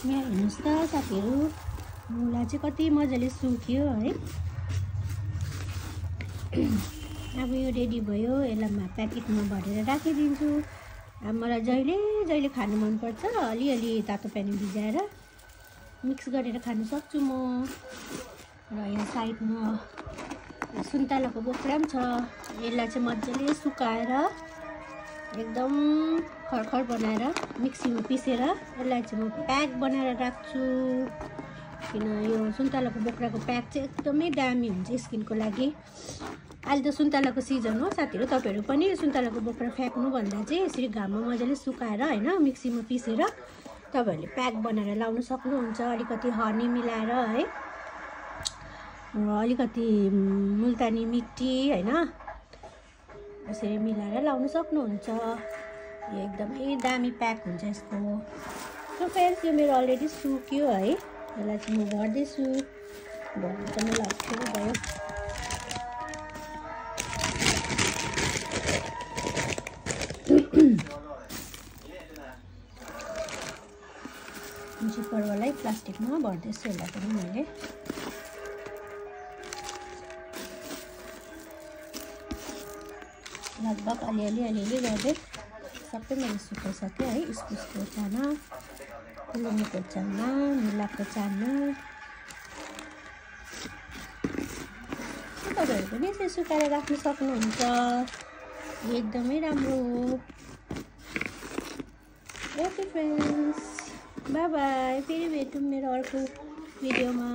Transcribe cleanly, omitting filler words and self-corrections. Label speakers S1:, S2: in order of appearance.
S1: यहाँ हेर्नुस् त साथीहरु, मुला चाहिँ कति मजाले सुक्यो है। अब यो रेडी भयो, यसलाई प्याकेटमा भरेर राखिदिन्छु। अब मलाई जहिले खानु मन पर्छ, अलिअलि तातो पानी भिजाएर मिक्स गरेर खान सक्छु म। र यहाँ साइडमा सुन्तलाको बोक्रा पनि छ, यसलाई चाहिँ मजाले सुकाएर एकदम खरखर बनाएर मिक्सीमा पिसेर यसलाई चाहिँ म प्याक बनाएर राख्छु। किन यो सुन्तलाको बोक्राको प्याक चाहिँ एकदमै दामी हुन्छ स्किनको लागि। अहिले त सुन्तलाको सिजन हो साथीहरु, तपाईहरु पनि सुन्तलाको बोक्रा फ्याक्नु भन्दा चाहिँ यसरी घाममा मजाले सुकाएर हैन मिक्सीमा पिसेर तपाईहरुले प्याक बनाएर लाउन सक्नुहुन्छ। अलिकति हनी मिलाएर है, र अलिकति मुल्तानी मिट्टी हैन यसरी मिलाएर लाउन सक्नुहुन्छ। यो एकदमै दामी प्याक हुन्छ यसको। सो फ्रेन्ड्स, यो मेरो अलरेडी सुक्यो है, यसलाई चाहिँ म भर्दैछु। भर्नु त मलाई अप्ठ्यारो भयो। जिपरवालै प्लास्टिकमा भर्दैछु यसलाई पनि मैले। लगभग अलिअलि गर्दै सबै मैले सुकाइसकेँ है। इस्कुसको चाना, फुलुङ्गेको चाना, मुलाको चाना, तपाईँहरू पनि यसरी सुकाएर राख्न सक्नुहुन्छ। एकदमै राम्रो हो। Okay friends, by by. फेरि भेटौँ मेरो अर्को भिडियोमा।